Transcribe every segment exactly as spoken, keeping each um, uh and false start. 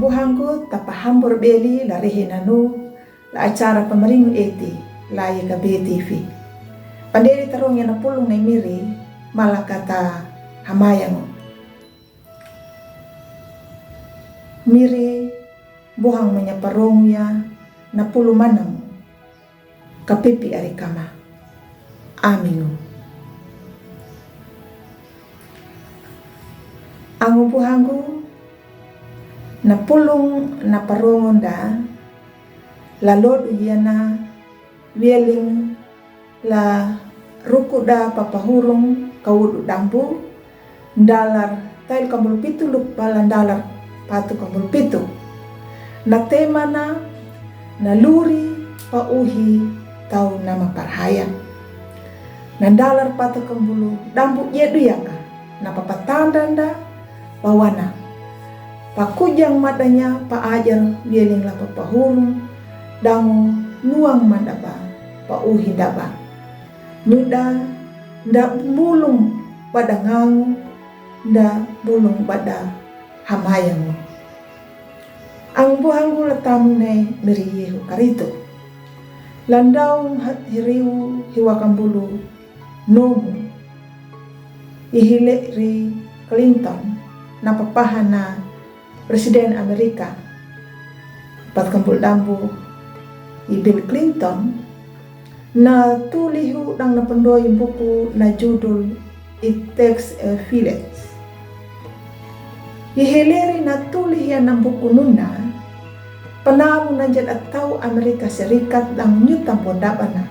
Buhanggu, tapahambur beli la rehe nanu la acara pamaringu eti la YKB TV. Panderi tarong ya na pulung nai Miri, malakata hamayangu. Miri, buhang manya parong ya na pulu manang kapipi ari kama. Amingu. Angu buhanggu, na pulung na parongon da, la lodu yana, wieling, la ruku da papahurung kawudu dambu, dalar tail kambulu pitu luk pala dalar patu kambulu pitu. Na temana, na luri pauhi tau nama parhaya. Na dalar patu kambulu dambu yedu yaka, na papatanda da pawana. Pakujang madanya paajar wieling la papahurung, dangu nuang mandaba pauhi daba. Nuda nda bulung bada ngangu, nda bulung bada hamayangu. Ang buhanggu la tamu nai Miri Yehu Karitu. Landau hiriu hiwa kambulu nomu. Ihile ri Clinton na papahana Presiden Amerika, pat kambul dambu i Bill Clinton, na tulihu dang na pendoi buku na judul It Takes a Village. Iheleri na tulih ya na buku nuna, penamu na jad atau Amerika Serikat dang nyutam bondabana.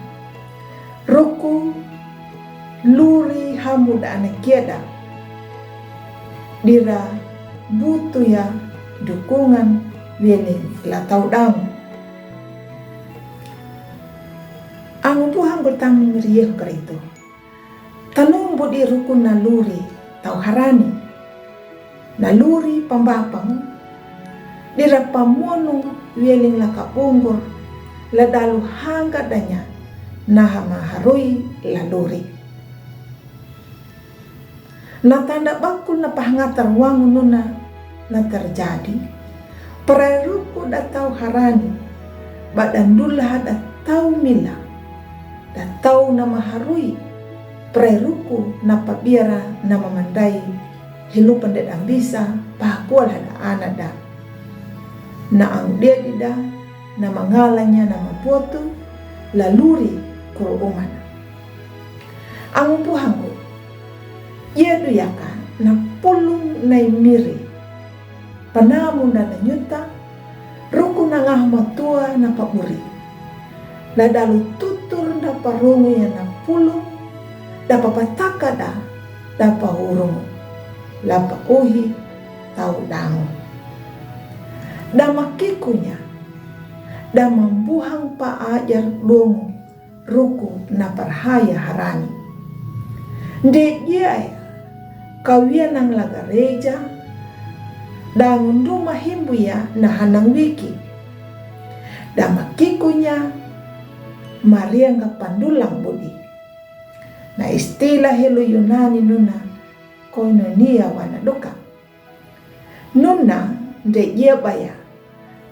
Ruku luri hamu da anak kiada. Dira butu ya dukungan wieling la tau dang. Angu buhang bertamu Miri Yehu Karitu. Tanung budi ruku na luri tau harani. Na luri pambapang, dira pamonung wieling la kabungur, la dalu hangga danya, na hamaharui la luri. Na tanda bakul na pahangatar wangu nuna na terjadi, perai ruku da tau harani, bada ndulaha da tau mila, da tau na maharui, perai ruku na pabiara na mamandai, hilupan da dang bisa, pahakual hada anada. Na ang dia dida, na mangalanya na mapotu, la luri kuru umana. Angu buhanggu, ia duyaka na pulung nai Miri, panamu na na nyuta, ruku na ngah matua na paburi. La dalu tutur na parungu ya na pulung, da papataka da, da pahurungu, la pauhi tau dangu. Da makikunya, da mambuhang paajar dungu, ruku na parhaya harani. Nde dia ya, kawianang la gareja, da ngundu mahimbu ya na hanang wiki. Da makikunya marianga pandulang budi. Na istilah helu Yunani nuna koinonia wana duka. Nuna nde ia baya,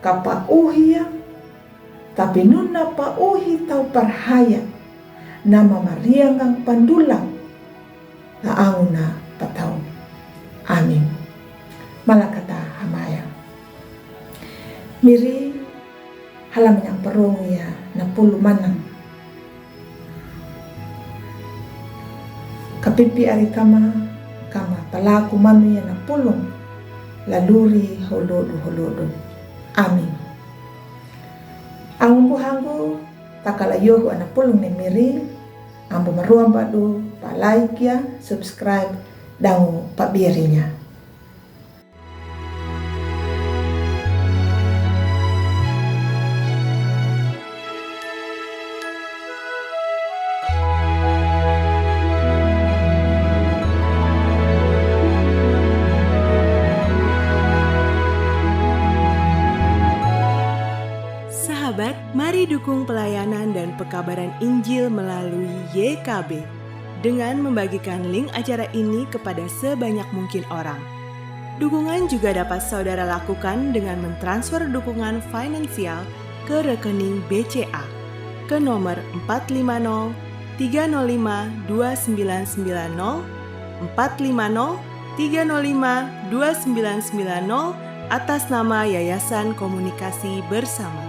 ka pauhi ya, tapi nuna pauhi tau parhaya, na mamariangang pandulang, na angu na patau. Amin. Malakata hamaya. Miri, hala manyang parungu ya na pulu manang. Kapipi ari kama, kama palaku manu ya na pulung, la luri holodu holodu. Amin. Angu buhanggu, takala yohu ana pulung ni Miri, ambu maruam badu, pa like ya, subscribe, dangu pabirinya. Sahabat, mari dukung pelayanan dan pekabaran Injil melalui Y K B dengan membagikan link acara ini kepada sebanyak mungkin orang. Dukungan juga dapat saudara lakukan dengan mentransfer dukungan finansial ke rekening B C A ke nomor empat lima nol tiga nol lima dua sembilan sembilan nol, empat lima nol tiga nol lima dua sembilan sembilan nol, atas nama Yayasan Komunikasi Bersama.